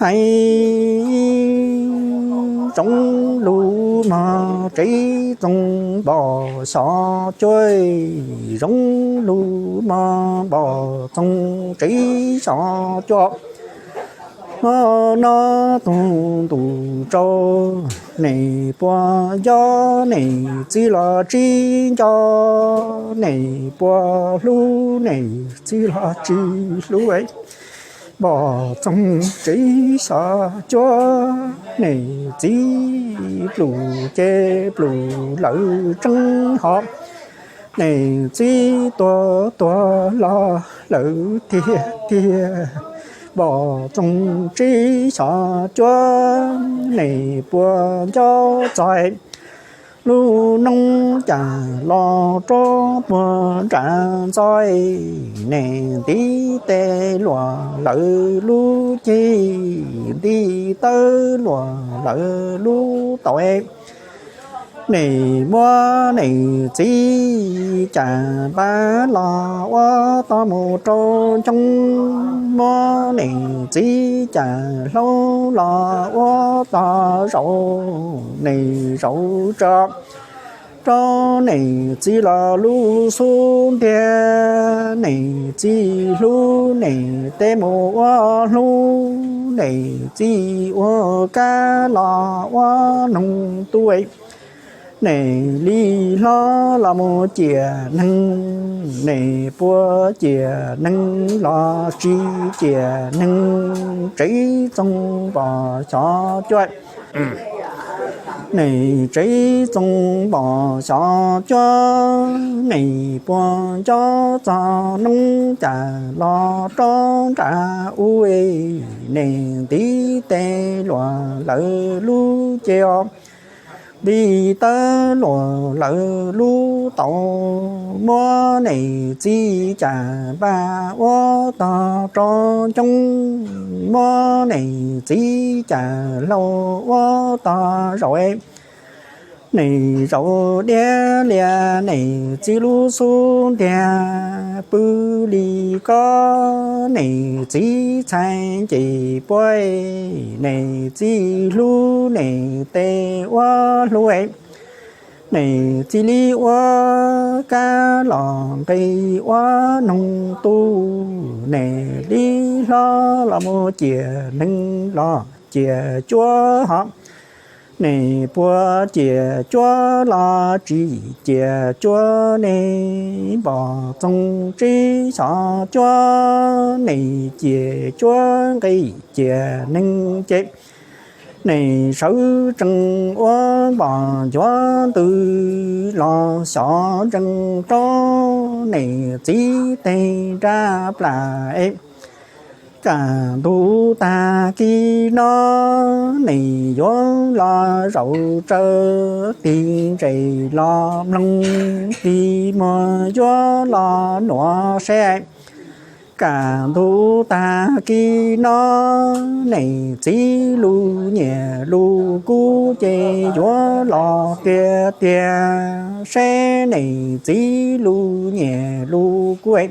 Hais zoo lug mog tsev txoos npom xyov cuab, zoo lug mog npom txoos tsev xyov cuab. Mob no tug ntuj tsaus, nej puas nco nej txiv los tsis nco, nej puas hlub nej txiv los tsis hlub. Npom txoos tsev xyov cuab, nej txiv pluj ces pluj lawm tseeb hov. Nej txiv tuag tuag los lawm tiag tiag. Npom txoos tsev xyov cuab, nej puas nco txog lub noob cas los rov puag nram ntxo, nej ntiv tes luam lawv lub ceg, ntiv tawb luam lawv lub taub. Nej muab nej txiv cas npaj los ua tog mus rau ncoo, muab nej txiv cas hlau los ua tog zaum, nej zaum tso rau nej txiv los lub xub ntiag. Nej txiv hlub nej tes mus ua hlub, nej txiv ua kab los ua noog tub. Nej li hlob los mus ciam neeg, nej puas ciam neeg los tsis ciam neeg, tsev txoos npom xyov cuab. Nej tsev txoos npom xyov cuab, nej puas nco txog noob cas los rov nram ub, nej ntiv tes luam lawv lub ceg os, ntiv tawb luam lawv lub taub. Muab nej txiv cas npaj ua tog rau ncoo, muab nej txiv cas hlau ua tog zaum. Nej zaum diav lias nej txiv lub xub ntiag, pw li ko nej txiv txhais nce puab. Nej txiv hlub nej tes ua hlub, nej txiv li ua kab los nqis ua noog tub. Nej li hlob los mus ciam neeg los ciam cuab hov, nej puas ciam cuab los tsis ciam cuab. Nej npom txoos tsev xyov cuab, nej ciam cuab nqis ciam neeg ces nej sawv tsees ua npom ncuav ntws los xyov ntsees rau nej txiv tes nrab plas. Kaj ntug tag kis no nej yuav los zaum tsawv, tig ntses los mloog, tig muag yuav los nuav seb. Kaj ntug tag kis no nej txiv lub nyiaj lub kub ces yuav los tiag tiag, seb nej txiv lub nyiaj lub kub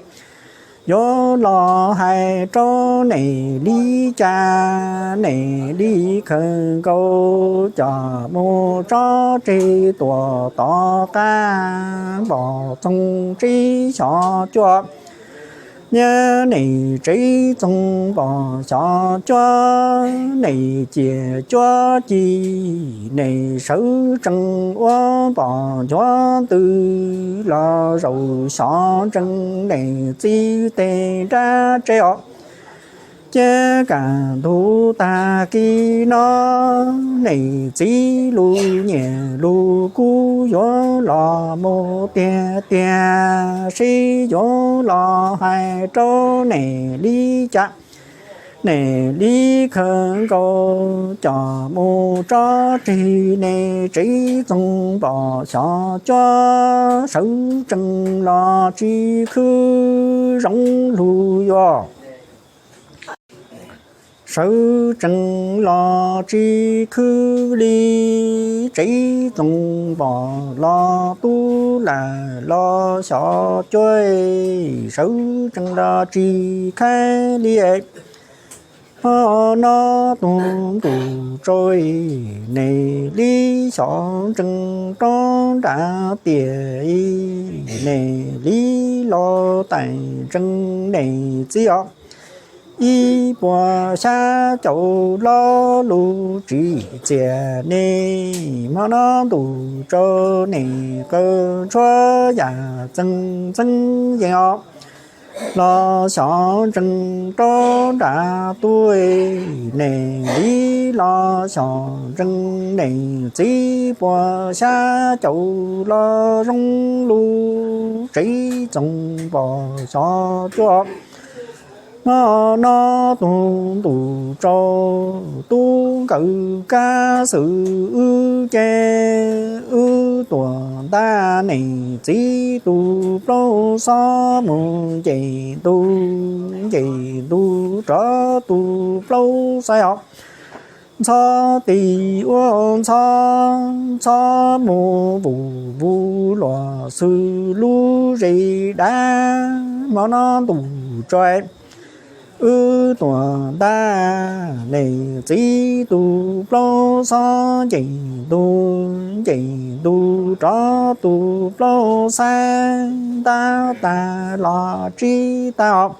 yuav los hais rau nej li cas. Nej li khaws nkaus coj mus tso tseg tuaj tom qab npom txoos tsev xyov cuab. Nyias nej tsev txoos npom xyov cuab, nej ciam cuab ci, nej sawv tsees ua npom ncuav ntws los zaum xyov ntsees nej txiv tes nrab tsev os. Ces kaj ntug tag kis no nej txiv lub nyiaj lub kub yuav los mus tiag tiag, seb yuav los hais rau nej li cas. Nej li khaws nkaus coj mus tso tseg nej tsev txoos npom xyov cuab, sawv tsees los tsis khwv zoo lug yuav. Sawv tsees los tsis khwv li, tsev txoos npom los tub lam los xyov cuab, sawv tsees los tsis khwv li. Hmo no tus ntuj tso, nws li xyov ntseeg rov nrad tiag, nws li los tsis ntseeg nws txiv os. Ib puas xya caum lo lus tsis txias ne, hmo no ntuj tso, nws qw tshuab yam txeeb txeeb yees os. Los xyov ntseeg rov nrad tuaj, nws li los xyov ntseeg nws txiv, puas xya caum lo zoo lus tsev txoos pom xyov cuab. Hmo no tus ntuj tso, tub nkawd kab xwm wb ces, wb tuam ntab nws txiv tus plaub xob mus nce ntuj, nce ntuj rov tus plaub xaib os. Ntxhov tis ua ntxhov, ntxhov mus vus vus luag xwb lub zes dab, hmo no ntuj tso, wb tuam ntab nws txiv tus plaub xob nce ntuj, nce ntuj rov tus plaub xaib, ntab tag los tsib tag os.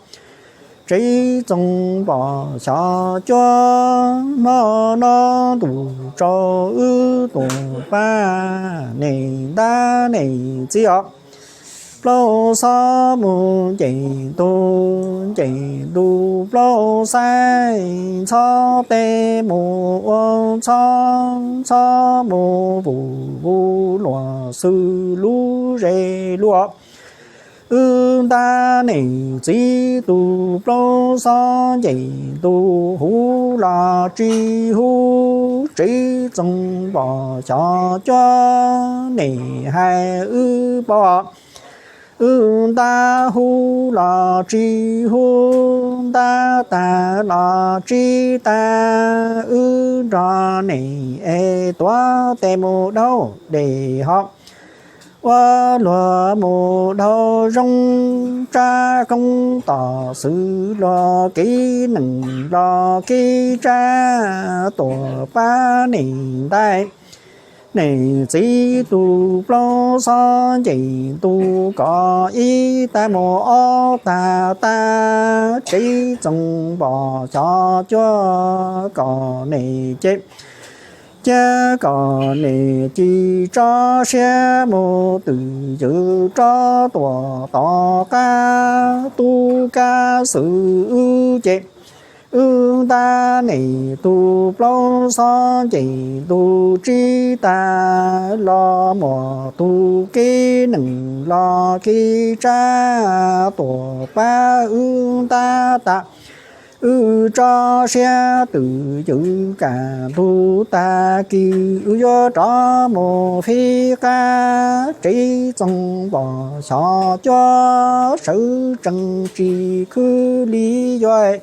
Tsev txoos pom xyov cuab, hmo no ntuj tso, wb tuam pab nws ntab nws txiv os. Plaub xob mus nce ntuj, nce ntuj plaub xaib, ntxhov tes mus ua ntxhov, ntxhov mus vus vus luag xwb lub zes lub os. Wb ntab nws txiv tus plaub xob nce ntuj, huv los tsis huv, tsev txoos pom xyov cuab, nws hais wb paub. Wb ntab huv los tsis huv, ntab tag los tsib tag, wb nrog nws es tuav tes mus dhau dej hov. Ua luag mus dhau zoo, tsab koob tos xwb luag kev nees los kev tsab, tuam pab nws ntab nws txiv tus plaub xob nce ntuj, kom ib tag mus ob tag tag, tsev txoos pom xyov cuab, kom nws ces cia kom nws cia tso siab mus twm ywm rov tuam tom qab, tub kab xwm wb ces wb ntab nws tus plaub xob nce ntuj, tsib tag los muaj tus kev nees los kev tsab, tuam pab wb ntab tag, wb tso siab twm ywm, kaj ntug tag kis wb yuav rov mus fij qab, tsev txoos pom xyov cuab, sawv tsees tsis khwv li yuav